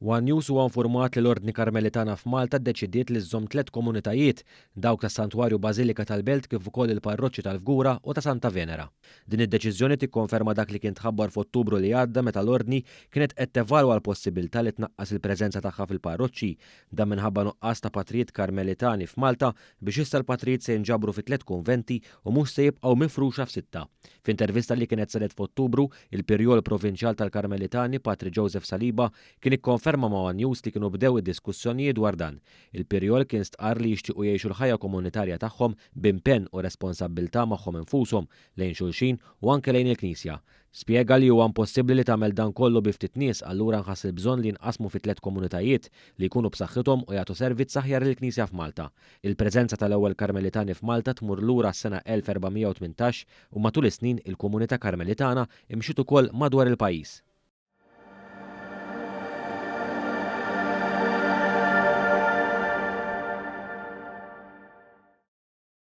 One News huwa infurmat li l-Ordni Karmelitana f'Malta ddeċidiet li żżomm tliet komunitajiet, dawk tas-Santwarju Bażilika tal-Belt kif ukoll il-parroċċi tal-Fgura u ta' Santa Venera. Din id-deċiżjoni tikkonferma dak li kien tħabbar f'Ottubru li għadda meta l-Ordni kienet qed tevalwa l-possibilità li tnaqqas il-preżenza tagħha fil-parroċċi. Dan minħabba nuqqas ta' patrijiet Karmelitani f'Malta biex issa l-patrijiet se jinġabru fi tliet kunventi u mhux se jibqgħu mifruxa f'sitta. F'intervista li kienet saret f'Ottubru, il-Pirjol Provinċjal tal-Karmelitani, Patri Joseph Saliba, kien ikkonferma ma' one News li kienu bdew id-diskussjonijiet dwar dan. Il-Pirjol kien stqarr li jixtiequ jgħixu l-ħajja komunitarja tagħhom b'impenn u responsabbiltà magħhom infushom, lejn xulxin u anke lejn il-Knisja. Spjega li huwa impossibbli li tagħmel dan kollu bi ftit nies allura nħass il-bżonn li jinqasmu fi tliet komunitajiet li jkunu b'saħħithom u jagħtu servizz aħjar lill-Knisja f'Malta. Il-preżenza tal-ewwel Karmelitani f'Malta tmur lura għas-sena 1418 u matul is-snin il-komunità Karmelitana imxiet ukoll madwar il-pajjiż.